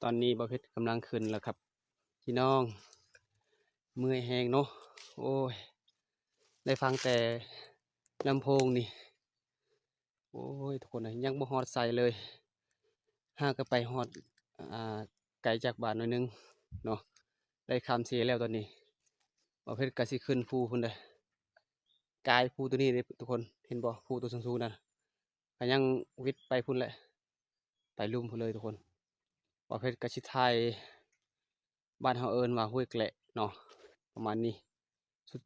ຕອນນີ້ບ່າວເພັດກຳລັງຂຶ້ນແລ້ວຄັບພີ່ນ້ອງ. ເມື່ອຍແຮງເນາະ. ໂອ້ຍ ໄດ້ຟັງແຕ່ລຳໂພງນີ້. ໂອ້ຍ ທຸກຄົນເອີຍ ຍັງບໍ່ຮອດໃສເລີຍ. ຫາກໍໄປຮອດ ອ່າ ໄກຈາກບ້ານໜ້ອຍໜຶ່ງເນາະ. ໄດ້ຄຳເຊແລ້ວຕອນນີ້. ບ່າວເພັດກໍຊິຂຶ້ນພູພຸ້ນເດີ້. ກາຍພູໂຕນີ້ເດ້ທຸກຄົນ. ເຫັນບໍ່? ພູໂຕສູງໆນັ້ນ. ກໍຍັງວິດໄປພຸ້ນແຫຼະ. ໄປລຸ່ມພຸ້ນເລີຍທຸກຄົນ. ບ່າວເພັດກໍຊິຖ່າຍ ບ້ານເຮົາເອີ້ນວ່າຫ້ວຍແກລະເນາະ ປະມານນີ້. ສຸດ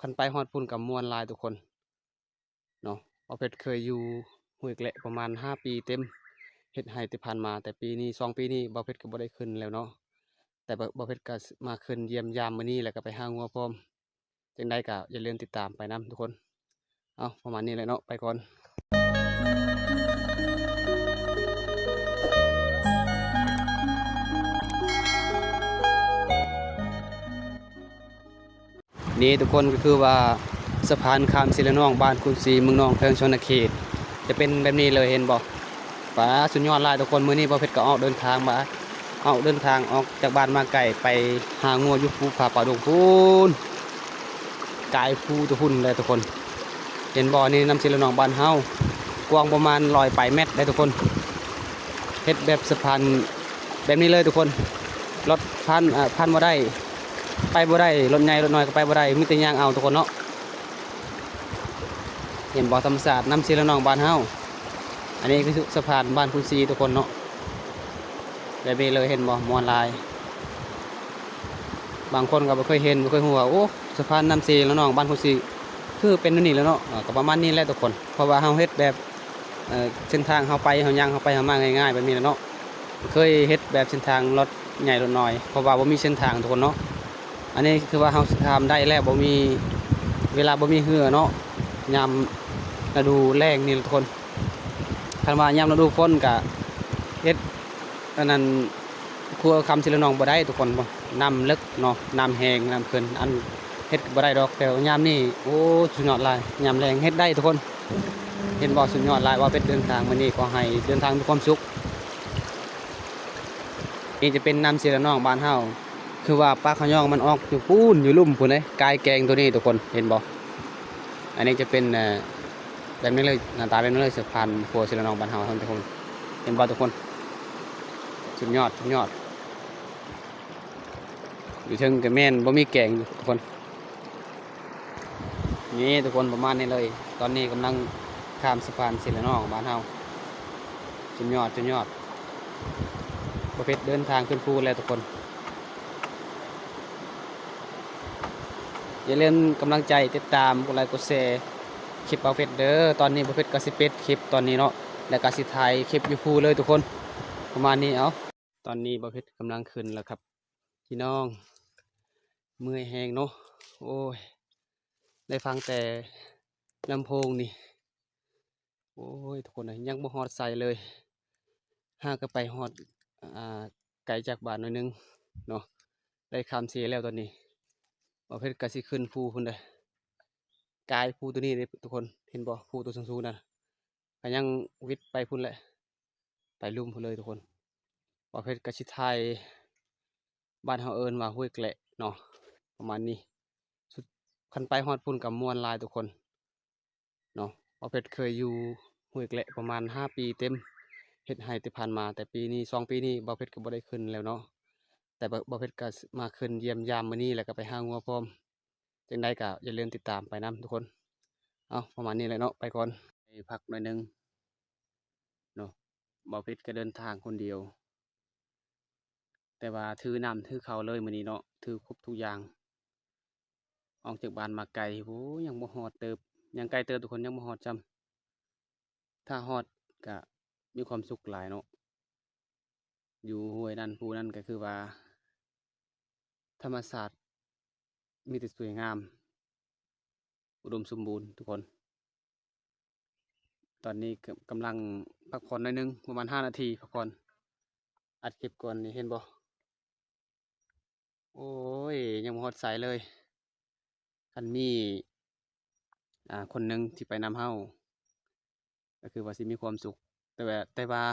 ຄັນໄປຮອດພຸ້ນກໍມ່ວນຫຼາຍທຸກຄົນເນາະ. ບ່າວເພັດເຄີຍຢູ່ຫ້ວຍແກລະປະມານຫ້າປີເຕັມ ເຮັດໄຮ່ທີ່ຜ່ານມາ, ແຕ່ປີນີ້ ສອງປີນີ້ບ່າວເພັດກໍບໍ່ໄດ້ຂຶ້ນແລ້ວເນາະ. ແຕ່ບ່າວ ບ່າວເພັດກໍມາຂຶ້ນຢ້ຽມຢາມມື້ນີ້ ແລ້ວກໍໄປຫາງົວພ້ອມ. ຈັ່ງໃດກໍຢ່າລືມຕິດຕາມໄປນຳທຸກຄົນ. ເອົາ ປະມານນີ້ແຫຼະເນາະ ໄປກ່ອນ. ນີ້ທຸກຄົນ ກໍຄືວ່າສະພານຂ້າມເຊລະນອງ ບ້ານຄຸນສີ ເມືອງໜອງ ແຂວງສະຫວັນນະເຂດ ຈະເປັນແບບນີ້ເລີຍ ເຫັນບໍ່? ປາ ສຸດຍອດຫຼາຍທຸກຄົນ. ມື້ນີ້ບ່າວເພັດກໍອອກເດີນທາງມາ ອອກເດີນທາງອອກຈາກບ້ານມາໄກ ໄປຫາງົວຢູ່ພູຜາປ່າດົງພຸ້ນ. ກາຍພູໂຕພຸ້ນແຫຼະທຸກຄົນ. ເຫັນບໍ່? ນີ້ນ້ຳເຊລະນອງບ້ານເຮົາ ກວ້າງປະມານຮ້ອຍປາຍແມັດໄດ໋ທຸກຄົນ. ເຮັດແບບສະພານແບບນີ້ເລີຍທຸກຄົນ. ລົດຜ່ານ ເອີ ຜ່ານບໍ່ໄດ້ ໄປບໍ່ໄດ້. ລົດໃຫຍ່ລົດນ້ອຍກໍໄປບໍ່ໄດ້ ມີແຕ່ຍ່າງເອົາທຸກຄົນເນາະ. ເຫັນບໍ່? ທຳມະຊາດນ້ຳເຊລະນອງບ້ານເຮົາ. ອັນນີ້ຄືສະພານບ້ານຄຸນສີທຸກຄົນເນາະ. ແບບນີ້ເລີຍ ເຫັນບໍ່? ມ່ວນຫຼາຍ. ບາງຄົນກໍບໍ່ເຄີຍເຫັນ ບໍ່ເຄີຍຮູ້ວ່າ ໂອ້ ສະພານນ້ຳເຊລະນອງບ້ານຄຸນສີ ຄືເປັນແນວນີ້ແຫຼະເນາະ. ເອີ ກໍປະມານນີ້ແຫຼະທຸກຄົນ. ເພາະວ່າເຮົາເຮັດແບບ ເອີ ເສັ້ນທາງເຮົາໄປ ເຮົາຍ່າງ ເຮົາໄປເຮົາມາງ່າຍໆແບບນີ້ແຫຼະເນາະ. ເຄີຍເຮັດແບບເສັ້ນທາງລົດໃຫຍ່ລົດນ້ອຍ ເພາະວ່າບໍ່ມີເສັ້ນທາງທຸກຄົນເນາະ. ອັນນີ້ຄືວ່າເຮົາຊິຂ້າມໄດ້ແລ້ວ ບໍ່ມີ ເວລາບໍ່ມີເຮືອເນາະ ຍາມລະດູແລ້ງນີ້ແຫຼະທຸກຄົນ. ຄັນວ່າຍາມລະດູຝົນກະເຮັດອັນນັ້ນ ຂົວຂ້າມເຊລະນອງບໍ່ໄດ້ທຸກຄົນ. ນ້ຳເລິກເນາະ ນ້ຳແຮງ ນ້ຳຂຶ້ນ ອັນເຮັດກໍບໍ່ໄດ້ດອກ. ແຕ່ວ່າຍາມນີ້ ໂອ້ ສຸດຍອດຫຼາຍ. ຍາມແລງເຮັດໄດ້ທຸກຄົນ. ເຫັນບໍ່? ສຸດຍອດຫຼາຍ. ວ່າເປັນເດີນທາງມື້ນີ້ ຂໍໃຫ້ເດີນທາງມີຄວາມສຸກ. ນີ້ຈະເປັນນ້ຳເຊລະນອງບ້ານເຮົາ. ຄືວ່າປາຂະຍອງມັນອອກຢູ່ພຸ້ນ ຢູ່ລຸ່ມພຸ້ນເດ້ ກາຍແກງໂຕນີ້ທຸກຄົນ ເຫັນບໍ່? ອັນນີ້ຈະເປັນ ເອີ ແບບນີ້ເລີຍ ໜ້າຕາແບບນີ້ເລີຍ ສະພານຂົວເຊລະນອງບ້ານເຮົາທຸກຄົນ. ເຫັນບໍ່ທຸກຄົນ? ສຸດຍອດ ສຸດຍອດ. ຢູ່ເທິງກໍແມ່ນບໍ່ມີແກງທຸກຄົນ. ນີ້ທຸກຄົນ ປະມານນີ້ເລີຍ. ຕອນນີ້ກຳລັງຂ້າມສະພານເຊລະນອງບ້ານເຮົາ. ສຸດຍອດ ສຸດຍອດ. ບ່າວເພັດເດີນທາງຂຶ້ນພູແລ້ວທຸກຄົນ. ຢ່າລືມກຳລັງໃຈ ຕິດຕາມ ກົດໄລ ກົດແຊ ຄລິບບ່າວເພັດເດີ້. ຕອນນີ້ບ່າວເພັດກໍຊິປິດຄລິບຕອນນີ້ເນາະ ແລ້ວກໍຊິຖ່າຍຄລິບຢູ່ພູເລີຍທຸກຄົນ. ປະມານນີ້ ເອົາ. ຕອນນີ້ບ່າວເພັດກຳລັງຂຶ້ນແລ້ວຄັບພີ່ນ້ອງ. ເມື່ອຍແຮງເນາະ. ໂອ້ຍ ໄດ້ຟັງແຕ່ລຳໂພງນີ້. ໂອ້ຍ ທຸກຄົນເອີຍ ຍັງບໍ່ຮອດໃສເລີຍ. ຫາກໍໄປຮອດ ອ່າ ໄກຈາກບ້ານໜ້ອຍໜຶ່ງເນາະ. ໄດ້ຄຳເຊແລ້ວຕອນນີ້. ບ່າວເພັດກໍຊິຂຶ້ນພູພຸ້ນເດີ້. ກາຍພູໂຕນີ້ເດ້ທຸກຄົນ. ເຫັນບໍ່? ພູໂຕສູງໆນັ້ນ. ກໍຍັງວິດໄປພຸ້ນແຫຼະ. ໄປລຸ່ມພຸ້ນເລີຍທຸກຄົນ. ບ່າວເພັດກໍຊິຖ່າຍ ບ້ານເຮົາເອີ້ນວ່າຫ້ວຍແກລະເນາະ ປະມານນີ້. ສຸດ ຄັນໄປຮອດພຸ້ນກໍມ່ວນຫຼາຍທຸກຄົນເນາະ. ບ່າວເພັດເຄີຍຢູ່ຫ້ວຍແກລະປະມານຫ້າປີເຕັມ ເຮັດໄຮ່ທີ່ຜ່ານມາ, ແຕ່ປີນີ້ ສອງປີນີ້ ບ່າວເພັດກໍບໍ່ໄດ້ຂຶ້ນແລ້ວເນາະ. ແຕ່ບ່າວ ບ່າວເພັດກໍມາຂຶ້ນຢ້ຽມຢາມມື້ນີ້ ແລ້ວກໍໄປຫາງົວພ້ອມ. ຈັ່ງໃດກໍຢ່າລືມຕິດຕາມໄປນຳທຸກຄົນ. ເອົາ ປະມານນີ້ແຫຼະເນາະ ໄປກ່ອນ ໄປພັກໜ້ອຍໜຶ່ງເນາະ. ບ່າວເພັດກໍເດີນທາງຄົນດຽວ ແຕ່ວ່າຖືນ້ຳຖືເຂົ້າເລີຍມື້ນີ້ເນາະ ຖືຄົບທຸກຢ່າງ. ອອກຈາກບ້ານມາໄກ ໂອ້ ຍັງບໍ່ຮອດເຕີບ ຍັງໄກເຕີບທຸກຄົນ ຍັງບໍ່ຮອດຊ້ຳ. ຖ້າຮອດກະມີຄວາມສຸກຫຼາຍເນາະ. ຢູ່ຫ້ວຍນັ້ນພູນັ້ນກໍຄືວ່າ ທຳມະຊາດມີແຕ່ສວຍງາມ ອຸດົມສົມບູນທຸກຄົນ. ຕອນນີ້ກຳ ກຳລັງພັກຜ່ອນໜ້ອຍໜຶ່ງ ປະມານຫ້ານາທີພັກຜ່ອນ. ອັດຄລິບກ່ອນນີ້ ເຫັນບໍ່? ໂອ້ຍ ຍັງບໍ່ຮອດໃສເລີຍ. ຄັນມີ ອ່າ ຄົນໜຶ່ງທີ່ໄປນຳເຮົາ ກໍຄືວ່າຊິມີຄວາມສຸກ. ແຕ່ວ່າ ແຕ່ວ່າ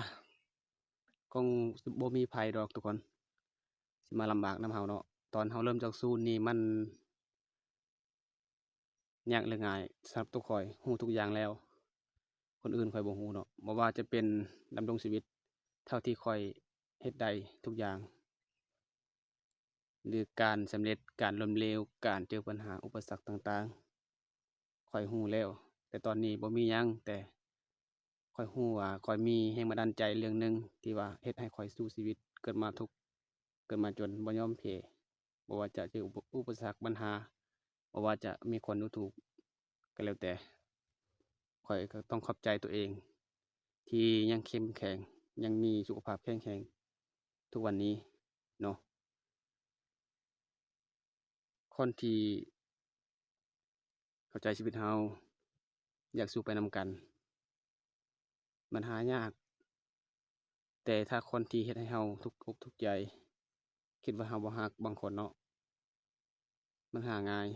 ໂຄ ຄົງບໍ່ມີໃຜດອກທຸກຄົນ ຊິມາລຳບາກນຳເຮົາເນາະ. ຕອນເຮົາເລີ່ມຈາກສູນນີ້ ມັນຍາກຫຼືງ່າຍ ສຳລັບຕົວຂ້ອຍ ຮູ້ທຸກຢ່າງແລ້ວ. ຄົນອື່ນຂ້ອຍບໍ່ຮູ້ເນາະ ບໍ່ວ່າຈະເປັນດຳລົງຊີວິດເທົ່າທີ່ຂ້ອຍເຮັດໄດ້ທຸກຢ່າງ ຫຼືການສຳເລັດ ການລົ້ມເຫຼວ ການເຈີບັນຫາອຸປະສັກຕ່າງໆ ຂ້ອຍຮູ້ແລ້ວ. ແຕ່ຕອນນີ້ບໍ່ມີຫຍັງ ແຕ່ຂ້ອຍຮູ້ວ່າຂ້ອຍມີແຮງບັນດານໃຈເລື່ອງໜຶ່ງ ທີ່ວ່າເຮັດໃຫ້ຂ້ອຍສູ້ຊີວິດ ເກີດມາທຸກ ເກີດມາຈົນ ບໍ່ຍອມແພ້. ບໍ່ວ່າຈະເຈີອຸປະ ອຸປະສັກບັນຫາ ບໍ່ວ່າຈະມີຄົນດູຖູກກໍແລ້ວແຕ່ ຂ້ອຍກໍຕ້ອງຂອບໃຈຕົວເອງ ທີ່ຍັງເຂັ້ມແຂງ ຍັງມີສຸຂະພາບແຂງແຮງທຸກວັນນີ້ເນາະ. ຄົນທີ່ເຂົ້າໃຈຊີວິດເຮົາ ຢາກສູ້ໄປນຳກັນ ມັນຫາຍາກ. ແຕ່ຖ້າຄົນທີ່ເຮັດໃຫ້ເຮົາທຸກອົກທຸກໃຈ ຄິດວ່າເຮົາບໍ່ຮັກບາງຄົນເນາະ ມັນຫາງ່າຍ.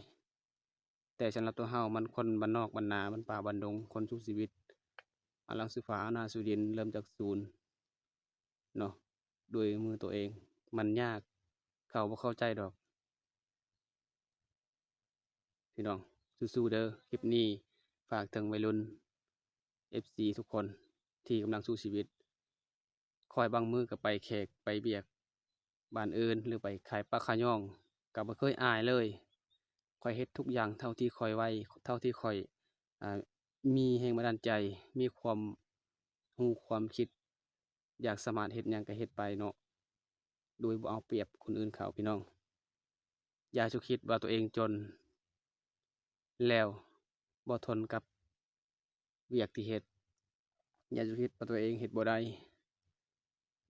ແຕ່ສຳລັບຕົວເຮົາ ມັນຄົນບ້ານນອກບ້ານນາ ບ້ານປ່າບ້ານດົງ ຄົນສູ້ຊີວິດ ເອົາຫຼັງສູ່ຟ້າ ເອົາໜ້າສູ່ດິນ ເລີ່ມຈາກສູນເນາະ ດ້ວຍມືຕົວເອງ ມັນຍາກ ເຂົາບໍ່ເຂົ້າໃຈດອກ. ພີ່ນ້ອງ ສູ້ໆເດີ. ຄລິບນີ້ຝາກເຖິງໄວລຸ້ນ ເອັຟຊີ ທຸກຄົນທີ່ກຳລັງສູ້ຊີວິດ. ຂ້ອຍບາງມື້ກໍໄປແຂກ ໄປວຽກບ້ານອື່ນ ຫຼືໄປຂາຍປາຂາຍຍອງ ກໍບໍ່ເຄີຍອາຍເລີຍ. ຂ້ອຍເຮັດທຸກຢ່າງເທົ່າທີ່ຂ້ອຍໄຫວ ເທົ່າທີ່ຂ້ອຍ ອ່າ ມີແຮງບັນດານໃຈ ມີຄວາມຮູ້ຄວາມຄິດ ຢາກສາມາດເຮັດຫຍັງກໍເຮັດໄປເນາະ ໂດຍບໍ່ເອົາປຽບຄົນອື່ນເຂົາ ພີ່ນ້ອງ. ຢ່າສູ່ຄິດວ່າຕົວເອງຈົນແລ້ວບໍ່ທົນກັບວຽກທີ່ເຮັດ. ຢ່າສູ່ຄິດວ່າຕົວເອງເຮັດບໍ່ໄດ້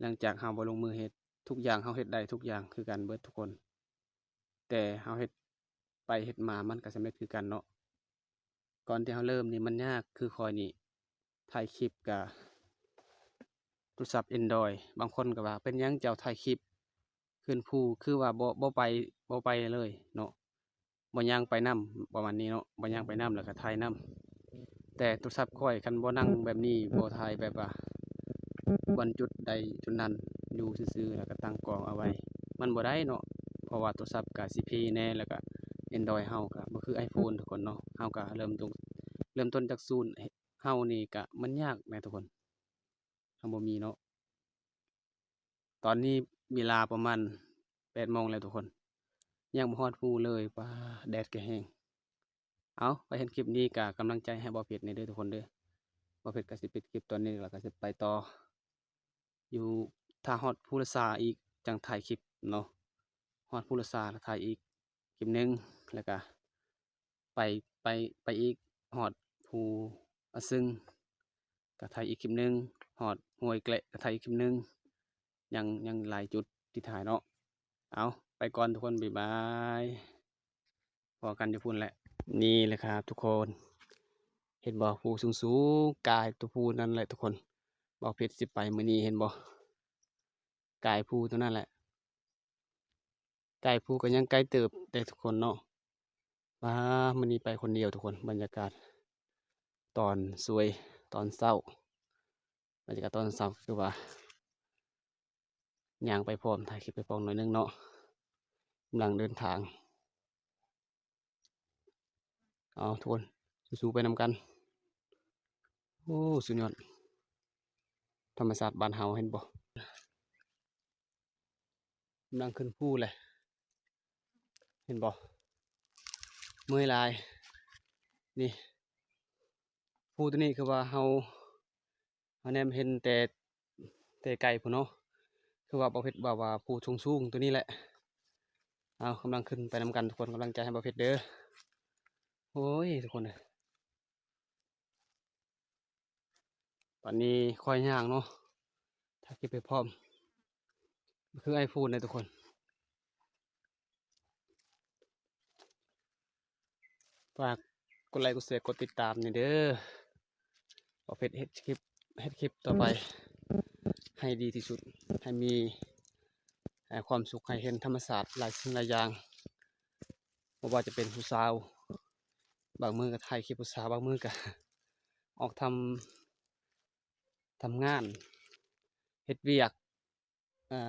ຫຼັງຈາກເຮົາບໍ່ລົງມືເຮັດ. ທຸກຢ່າງເຮົາເຮັດໄດ້ທຸກຢ່າງຄືກັນເບິດທຸກຄົນ ແຕ່ເຮົາເຮັດໄປເຮັດມາມັນກໍສຳເລັດຄືກັນເນາະ. ກ່ອນທີ່ເຮົາເລີ່ມນີ້ມັນຍາກ ຄືຂ້ອຍນີ້ ຖ່າຍຄລິບກະໂທລະສັບ Android ບາງຄົນກໍວ່າ ເປັນຫຍັງເຈົ້າຖ່າຍຄລິບຂຶ້ນພູ ຄືວ່າບໍ່ ບໍ່ໄປ ບໍ່ໄປເລີຍເນາະ ບໍ່ຍ່າງໄປນຳ ປະມານນີ້ເນາະ ບໍ່ຍ່າງໄປນຳ ແລ້ວກໍຖ່າຍນຳ. ແຕ່ໂທລະສັບຂ້ອຍ ຄັນບໍ່ນັ່ງແບບນີ້ ບໍ່ຖ່າຍແບບວ່າບ່ອນຈຸດໃດຈຸດນັ້ນ ຢູ່ຊື່ໆ ແລ້ວກໍຕັ້ງກ້ອງເອົາໄວ້ ມັນບໍ່ໄດ້ເນາະ ເພາະວ່າໂທລະສັບກໍຊິເພແດ່ ແລ້ວກໍ Android ເຮົາກໍບໍ່ຄື iPhone ທຸກຄົນເນາະ. ເຮົາກໍເລີ່ມຕົ້ນ ເລີ່ມຕົ້ນຈາກສູນ ເຮົານີ້ກະມັນຍາກນະທຸກຄົນ ເຮົາບໍ່ມີເນາະ. ຕອນນີ້ເວລາປະມານແປດໂມງແລ້ວທຸກຄົນ ຍັງບໍ່ຮອດພູເລີຍ ປາ ແດດກະແຮງ. ເອົາ ໃຜເຫັນຄລິບນີ້ກະກຳລັງໃຈໃຫ້ບ່າວເພັດແດ່ເດີທຸກຄົນເດີ. ບ່າວເພັດກະຊິປິດຄລິບຕອນນີ້ ແລ້ວກະຊິໄປຕໍ່ ຢູ່ຖ້າຮອດພູລະຊາອີກ ຈັ່ງຖ່າຍຄລິບເນາະ. ຮອດພູລະຊາ ແລ້ວຖ່າຍອີກຄລິບໜຶ່ງ ແລ້ວກະ ໄປ ໄປ ໄປອີກຮອດພູອະຊຶງ ກໍຖ່າຍອີກຄລິບໜຶ່ງ, ຮອດຫ້ວຍແກະ ກໍຖ່າຍອີກຄລິບໜຶ່ງ. ຍັງ ຍັງຫຼາຍຈຸດທີ່ຖ່າຍເນາະ. ເອົາ ໄປກ່ອນທຸກຄົນ ບາຍບາຍ ພໍ້ກັນຢູ່ພຸ້ນແຫຼະ. ນີ້ແຫຼະຄັບທຸກຄົນ ເຫັນບໍ່ ພູສູງໆ ກາຍຕົວພູນັ້ນແຫຼະທຸກຄົນ. ບ່າວເພັດຊິໄປມື້ນີ້ ເຫັນບໍ່ ກາຍພູຕົວນັ້ນແຫຼະ. ກາຍພູກໍຍັງໄກເຕີບເດ້ທຸກຄົນເນາະ. ວ້າ ມື້ນີ້ໄປຄົນດຽວທຸກຄົນ. ບັນຍາກາດຕອນສວຍ ຕອນເຊົ້າ ບັນຍາກາດຕອນເຊົ້າ ຄືວ່າຍ່າງໄປພ້ອມ ຖ່າຍຄລິບໄປພ້ອມໜ້ອຍໜຶ່ງເນາະ. ກຳລັງເດີນທາງ. ເອົາທຸກຄົນ ສູ້ໆໄປນຳກັນ. ໂອ້ ສຸດຍອດ ທຳມະຊາດບ້ານເຮົາ ເຫັນບໍ່? ກຳລັງຂຶ້ນພູແຫຼະ ເຫັນບໍ່? ເມື່ອຍຫຼາຍ. ນີ້ ພູຕົວນີ້ຄືວ່າເຮົາ ເຮົາແນມເຫັນແຕ່ ແຕ່ໄກພຸ້ນເນາະ. ຄືວ່າບ່າວເພັດວ່າ ວ່າພູສູງໆຕົວນີ້ແຫຼະ. ເອົາ ກຳລັງຂຶ້ນໄປນຳກັນທຸກຄົນ ກຳລັງໃຈໃຫ້ບ່າວເພັດເດີ. ໂອ້ຍ ທຸກຄົນເອີຍ ຕອນນີ້ຂ້ອຍຍ່າງເນາະ ຖ້າເກັບໄປພ້ອມ ຄື iPhone ເດ້ທຸກຄົນ. ຝາກກົດໄລ ກົດແຊ ກົດຕິດຕາມແດ່ເດີ. ບ່າວເພັດເຮັດຄລິບ ເຮັດຄລິບຕໍ່ໄປໃຫ້ດີທີ່ສຸດ ໃຫ້ມີ ໃຫ້ຄວາມສຸກ ໃຫ້ເຫັນທຳມະຊາດຫຼາຍສິ່ງຫຼາຍຢ່າງ. ບໍ່ວ່າຈະເປັນຜູ້ສາວ ບາງມື້ກໍຖ່າຍຄລິບຜູ້ສາວ ບາງມື້ກໍອອກທຳ ທຳງານ ເຮັດວຽກ ເອີ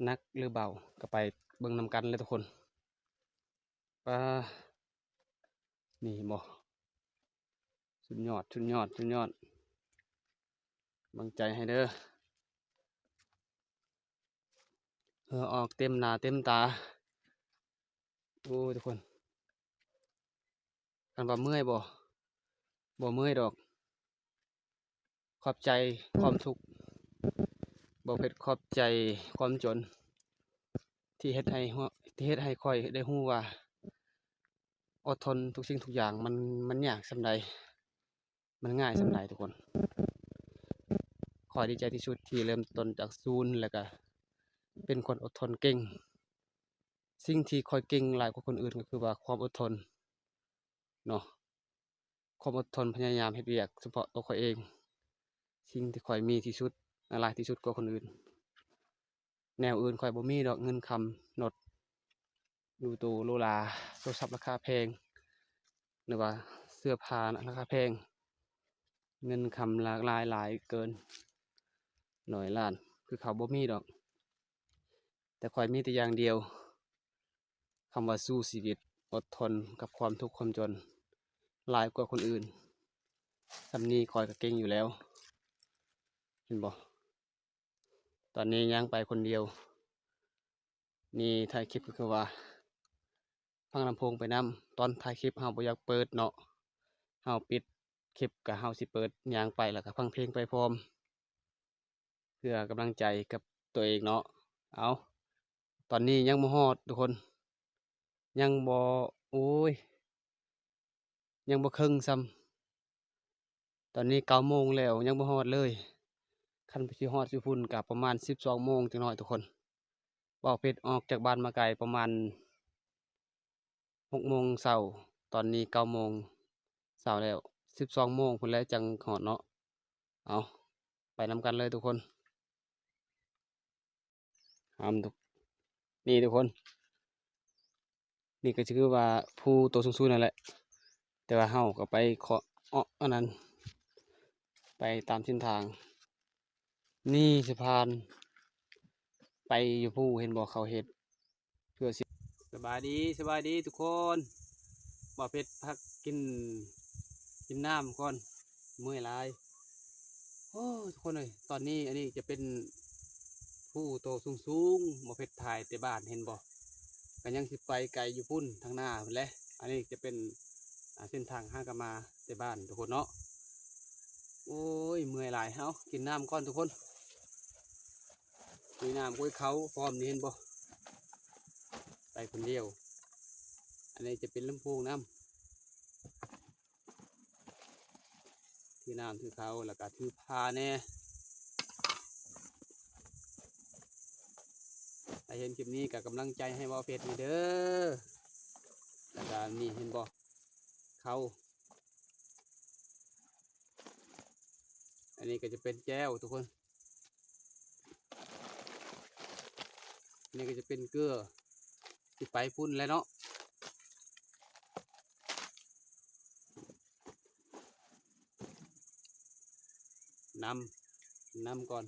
ໜັກຫຼືເບົາ ກໍໄປເບິ່ງນຳກັນເລີຍທຸກຄົນ. ປາ ນີ້ເຫັນບໍ່? ສຸດຍອດ ສຸດຍອດ ສຸດຍອດ. ກຳລັງໃຈໃຫ້ເດີ. ເຫື່ອອອກເຕັມໜ້າເຕັມຕາ. ໂອ້ຍ ທຸກຄົນ ຄັນວ່າເມື່ອຍບໍ່? ບໍ່ເມື່ອຍດອກ. ຂອບໃຈຄວາມທຸກ ບ່າວເພັດຂອບໃຈຄວາມຈົນ ທີ່ເຮັດໃຫ້ ທີ່ເຮັດໃຫ້ຂ້ອຍໄດ້ຮູ້ວ່າ ອົດທົນທຸກສິ່ງທຸກຢ່າງ ມັນ ມັນຍາກສ່ຳໃດ ມັນງ່າຍສ່ຳໃດ ທຸກຄົນ. ຂ້ອຍດີໃຈທີ່ສຸດທີ່ເລີ່ມຕົ້ນຈາກສູນ ແລ້ວກະເປັນຄົນອົດທົນເກັ່ງ. ສິ່ງທີ່ຂ້ອຍເກັ່ງຫຼາຍກວ່າຄົນອື່ນ ກໍຄືວ່າຄວາມອົດທົນເນາະ. ຄວາມອົດທົນ ພະຍາຍາມເຮັດວຽກສະເພາະຕົວຂ້ອຍເອງ. ສິ່ງທີ່ຂ້ອຍມີທີ່ສຸດ ຫຼາຍທີ່ສຸດກວ່າຄົນອື່ນ. ແນວອື່ນຂ້ອຍບໍ່ມີດອກ ເງິນຄຳ ລົດ ຢູ່ໂຕ ໂລລາ ໂທລະສັບລາຄາແພງ ຫຼືວ່າເສື້ອຜ້າລາຄາແພງ ເງິນຄຳຫຼາກຫຼາຍ ຫຼາຍເກີນຮ້ອຍລ້ານ ຄືເຂົາບໍ່ມີດອກ. ແຕ່ຂ້ອຍມີແຕ່ຢ່າງດຽວ ຄຳວ່າສູ້ຊີວິດ ອົດທົນກັບຄວາມທຸກຄວາມຈົນ ຫຼາຍກວ່າຄົນອື່ນ. ສ່ຳນີ້ຂ້ອຍກໍເກັ່ງຢູ່ແລ້ວ ເຫັນບໍ່? ຕອນນີ້ຍ່າງໄປຄົນດຽວ. ນີ້ຖ່າຍຄລິບກໍຄືວ່າຟັງລຳໂພງໄປນຳ. ຕອນຖ່າຍຄລິບເຮົາບໍ່ຢາກເປີດເນາະ, ເຮົາປິດຄລິບ ກະເຮົາຊິເປີດຍ່າງໄປ ແລ້ວກະຟັງເພງໄປພ້ອມ ເພື່ອກຳລັງໃຈກັບຕົວເອງເນາະ. ເອົາ ຕອນນີ້ຍັງບໍ່ຮອດທຸກຄົນ ຍັງບໍ່ ໂອ້ຍ ຍັງບໍ່ເຄິ່ງຊ້ຳ. ຕອນນີ້ເກົ້າໂມງແລ້ວ ຍັງບໍ່ຮອດເລີຍ. ຄັນຊິຮອດຢູ່ພຸ້ນກະປະມານສິບສອງໂມງຈັກໜ້ອຍທຸກຄົນ. ບ່າວເພັດອອກຈາກບ້ານມາໄກປະມານຫົກໂມງເຊົ້າ, ຕອນນີ້ເກົ້າໂມງເຊົ້າແລ້ວ, ສິບສອງໂມງພຸ້ນແຫຼະຈັ່ງຮອດເນາະ. ເອົາ ໄປນຳກັນເລີຍທຸກຄົນ. ຫ້າມທຸກ ນີ້ທຸກຄົນ ນີ້ກໍຄືວ່າພູໂຕສູງໆນັ້ນແຫຼະ ແຕ່ວ່າເຮົາກໍໄປເຄາະເອາະອັນນັ້ນ ໄປຕາມເສັ້ນທາງ. ນີ້ສະພານໄປຢູ່ພູ ເຫັນບໍ່ ເຂົາເຮັດ ເພື່ອຊິ ສະບາຍດີ ສະບາຍດີທຸກຄົນ. ບ່າວເພັດພັກກິນ ກິນນ້ຳກ່ອນ ເມື່ອຍຫຼາຍ. ໂອ້ ທຸກຄົນເອີຍ ຕອນນີ້ອັນນີ້ຈະເປັນພູໂຕສູງໆ ບ່າວເພັດຖ່າຍແຕ່ບ້ານ ເຫັນບໍ່? ກໍຍັງຊິໄປໄກຢູ່ພຸ້ນ ທາງໜ້າພຸ້ນແຫຼະ. ອັນນີ້ຈະເປັນ ອ່າ ເສັ້ນທາງຫາກໍມາແຕ່ບ້ານທຸກຄົນເນາະ. ໂອ້ຍ ເມື່ອຍຫຼາຍ. ເຮົາກິນນ້ຳກ່ອນທຸກຄົນ. ມີນ້ຳ ໂອ້ຍ ເຂົ້າພ້ອມນີ້ ເຫັນບໍ່? ໄປຄົນດຽວ. ອັນນີ້ຈະເປັນລຳໂພງນຳ ຖືນ້ຳຖືເຂົ້າ ແລ້ວກະຖືຜ້າແດ່. ໃຜເຫັນຄລິບນີ້ກະກຳລັງໃຈໃຫ້ບ່າວເພັດແດ່ເດີ. ແລ້ວກະນີ້ ເຫັນບໍ່? ເຂົ້າ ອັນນີ້ກໍຈະເປັນແຈ່ວທຸກຄົນ. ອັນນີ້ກໍຈະເປັນເກືອ ຊິໄປພຸ້ນແຫຼະເນາະ. ນ້ຳ ນ້ຳກ່ອນ.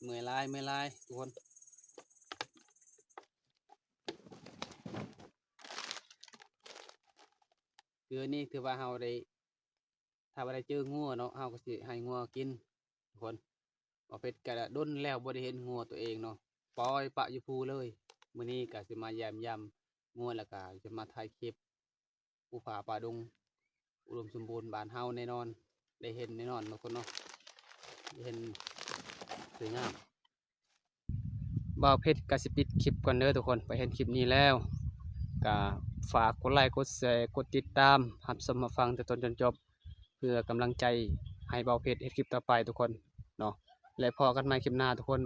ເມື່ອຍຫຼາຍ ເມື່ອຍຫຼາຍທຸກຄົນ. ຄືນີ້ຖືວ່າເຮົາໄດ້ ຖ້າວ່າໄດ້ເຈີງົວເນາະ ເຮົາກໍຊິໃຫ້ງົວກິນທຸກຄົນ. ບ່າວເພັດກະດົນແລ້ວບໍ່ໄດ້ເຫັນງົວຕົວເອງເນາະ ປ່ອຍປະຢູ່ພູເລີຍ. ມື້ນີ້ກະຊິມາຢ້ຽມຢາມງົວ ແລ້ວກະຈະມາຖ່າຍຄລິບພູຜາປ່າດົງ ອຸດົມສົມບູນບ້ານເຮົາແນ່ນອນ ໄດ້ເຫັນແນ່ນອນເນາະຄົນເນາະ ໄດ້ເຫັນສວຍງາມ. ບ່າວເພັດກະຊິປິດຄລິບກ່ອນເດີທຸກຄົນ. ໄປເຫັນຄລິບນີ້ແລ້ວ ກະຝາກກົດໄລ ກົດແຊ ກົດຕິດຕາມ ຮັບຊົມຮັບຟັງແຕ່ຕົ້ນຈົນຈົບ ເພື່ອກຳລັງໃຈໃຫ້ບ່າວເພັດເຮັດຄລິບຕໍ່ໄປທຸກຄົນເນາະ. ແລະ ພໍ້ກັນໃໝ່ຄລິບໜ້າທຸກຄົນ.